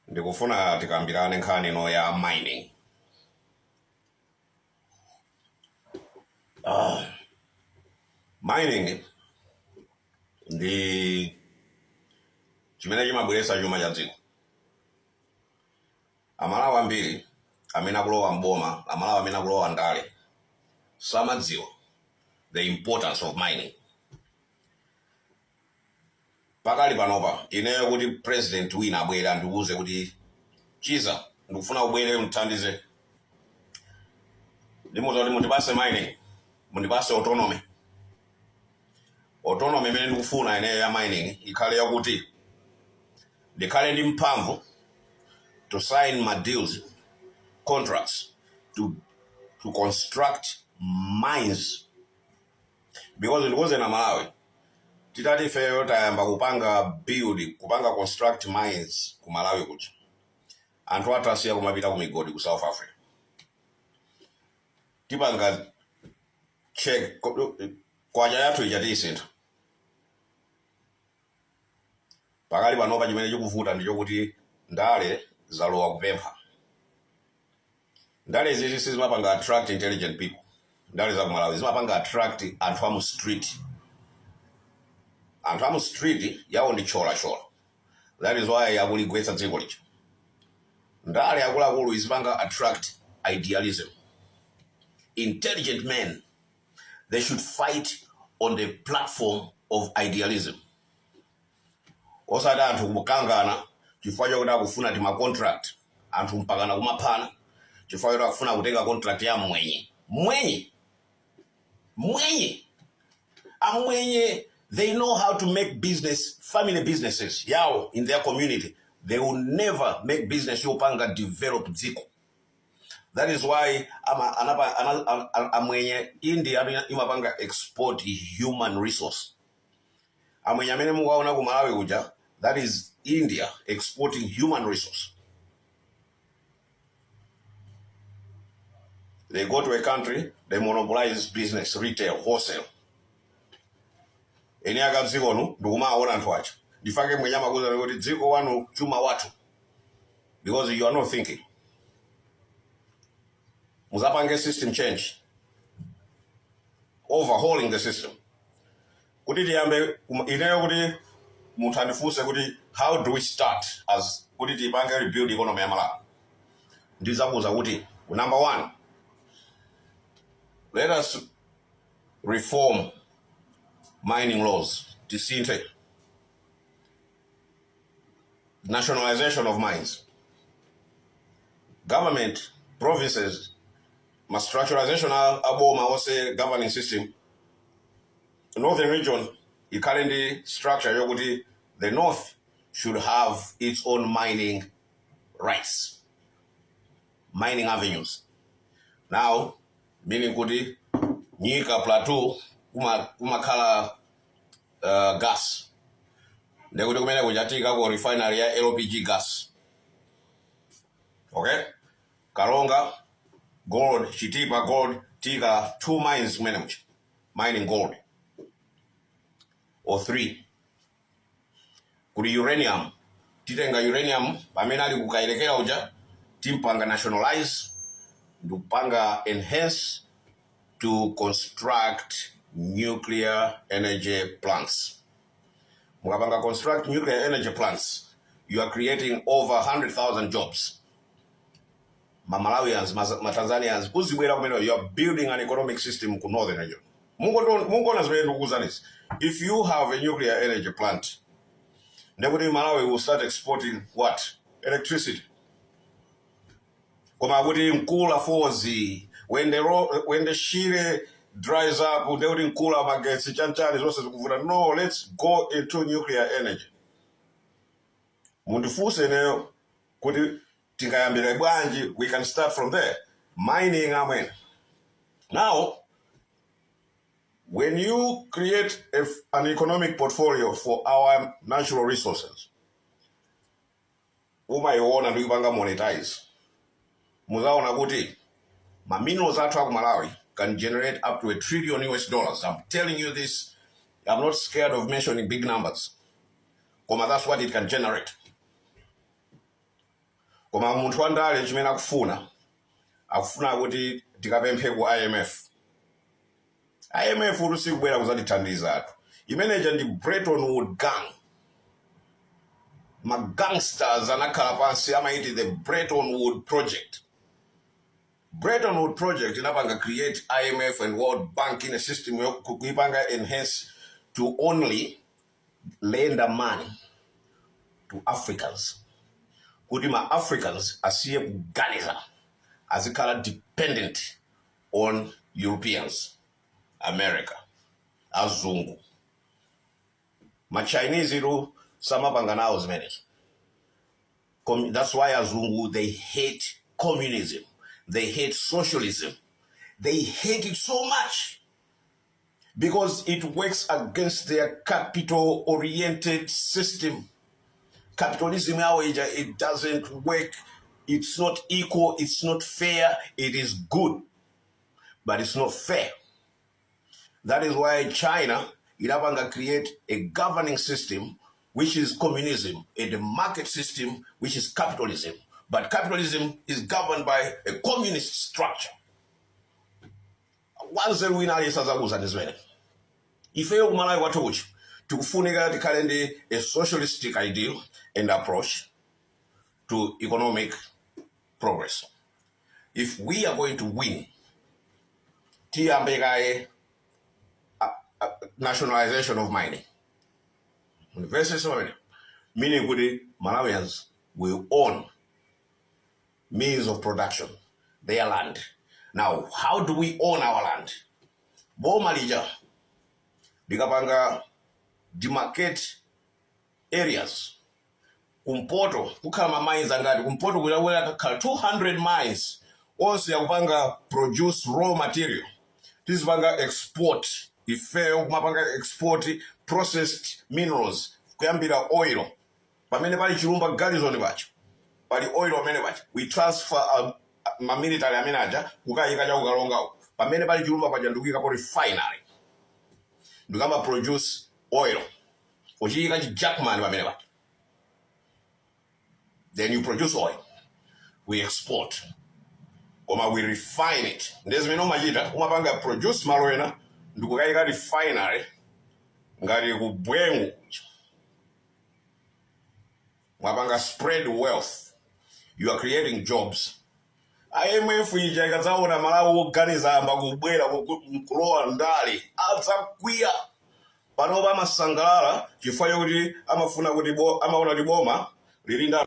Ndikufuna tikambirane nkhani ino ya mining. Mining ndi chimene chimabweretsa chuma cha dziko. Amalawi ambiri amene akulowa mboma, Amalawi amene akulowa ndale, samadziwa the importance of mining. Pakali panopa ineyo kuti president wina abwere andiuze kuti, "Chiza, ndikufuna ubwere mthandize," ndimuuza kuti mundipase mining, mundipase autonomy. Autonomy imene ndikufuna ineyo ya mining ikhale yakuti ndikhale ndi mphamvu to sign ma deals, contracts to construct mines, because ndikuuzeni Amalawi, titati ifeyo tayamba kupanga build, kupanga construct mines ku Malawi kuja, anthu athu asiya kumapita ku migodi ku South Africa. Tipanga check kwacha yathu ija, tiyisintha. Pakali panopa chimene chikuvuta ndichokuti ndale zalowa kupempha. Ndale izizi sizimapanga attract intelligent people. Ndale za ku Malawi zimapanga attract anthu amu street. Anthu amu street yawo ndi cholachola. That is why akuligwetsa dziko lija. Ndale akuluakulu izipanga attract idealism. Intelligent men, they should fight on the platform of idealism, osati anthu kukangana chifukwa chakuti akufuna tima contract, anthu mpakana kumaphana chifukwa chakuti akufuna kutenga contract ya mwenye. Mwenye, mwenye, amwenye, they know how to make business, family businesses yawo in their community. They will never make business yopanga develop dziko. That is why ama, anapa, ana, ana, amwenye, India imapanga export human resource. Amwenye amene mukaona ku Malawi kuja, that is India exporting human resource. They go to a country, they monopolize business, retail, wholesale. Eni ake dzikonu ndikumaona anthu aja. Ndifake mwenye amakuza kuti dziko wanu chuma wathu, because you are not thinking. Muzapange system change, overhauling the system, kuti tiyambe ineyo kuti munthu andifunse kuti how do we start as kuti tipange rebuild economy ya Malawi, ndizakuuza kuti number one, let us reform mining laws. Tisinthe nationalization of mines, government, provinces, ma structuralization aboma onse, governing system. Northern Region ikhale ndi structure yokuti the north should have its own mining rights, mining avenues. Now, meaning kuti Nyika Plateau kumakhala gas, ndekuti kumene kuchatikako refinery ya LPG gas, okay? Karonga gold, Chitipa gold, tika two mines kumene kucha mining gold, or three. Kuli uranium, titenga uranium pamene ali kukayerekera uja, timpanga nationalize ndikupanga enhance to construct nuclear energy plants. Mukapanga construct nuclear energy plants, you are creating over 100,000 jobs. Ma Malawians, ma Tanzanians kuzibwera kumene. You are building an economic system ku northern region. Mungoona zimene ndikukuuzanizi. If you have a nuclear energy plant, ndekuti Malawi will start exporting what? Electricity. Koma kuti Nkula Falls, when the Shire dries up, ndekuti Nkula magetsi chanchani zonse zikuvuta. No, let's go into nuclear energy. Mundifunse ineyo kuti tingayambire bwanji, we can start from there. Mining, amwene. Now, when you create an economic portfolio for our natural resources, umayiona ndikupanga monetize, muzaona kuti ma minerals athu aku Malawi can generate up to a trillion US dollars. I'm telling you this, I'm not scared of mentioning big numbers, koma that's what it can generate. Koma munthu wandale chimene akufuna, akufuna kuti tikapemphe ku IMF. IMF kuti sikubwera kuzatithandiza athu. Imeneja ndi Bretton Woods gang. Ma gangsters anakhala pansi, amaiti the Bretton Woods Project. Bretton Woods Project inapanga create IMF and World Bank in a system kuipanga enhance to only lend money to Africans, kuti ma Africans asiye kuganiza, azikhala dependent on Europeans, America, azungu. Ma Chinese ilu samapanga nawo zimenezo. That's why azungu, they hate communism, they hate socialism, they hate it so much because it works against their capital oriented system. Capitalism yawo ija, it doesn't work. It's not equal, it's not fair. It is good, but it's not fair. That is why China inapanga create a governing system which is communism and a market system which is capitalism, but capitalism is governed by a communist structure. Wanzeru wina aliyense azakuwuzani zimene. Ifeyo kumalawi kwathu kuchi tikufunika tikhale ndi a socialistic ideal and approach to economic progress if we are going to win. Tiyambe kaye nationalization of mining. University pamene, meaning kuti Malawians will own means of production, their land. Now, how do we own our land? Boma lija likapanga demarcate areas. Kumpoto kukhala ma mines angati? Kumpoto kulawera kakhala 200 mines, onse yakupanga produce raw material. Tizipanga export ifeyo, kumapanga export processed minerals, kuyambira oil. Pamene pali Chilumba Garrison pacho pali oil pamene pacho. We transfer ma military amene aja kukayika cha kukalongawo. Pamene pali Chilumba paja ndikuyikapo refinery, ndikama produce oil, uchiyika chi jackman pamene paja. Then you produce oil, we export, koma we refine it. Ndi zimene umachita, umapanga produce malo ena ndikukayika refinery ngati ku Bwengu. Mwapanga spread wealth, you are creating jobs. IMF ija ikadzaona Malawi woganiza amba kubwera kulowa ndale, adzakwiya. Panopa amasangalala chifukwa chokuti amafuna kuti amaona kuti boma lili ndi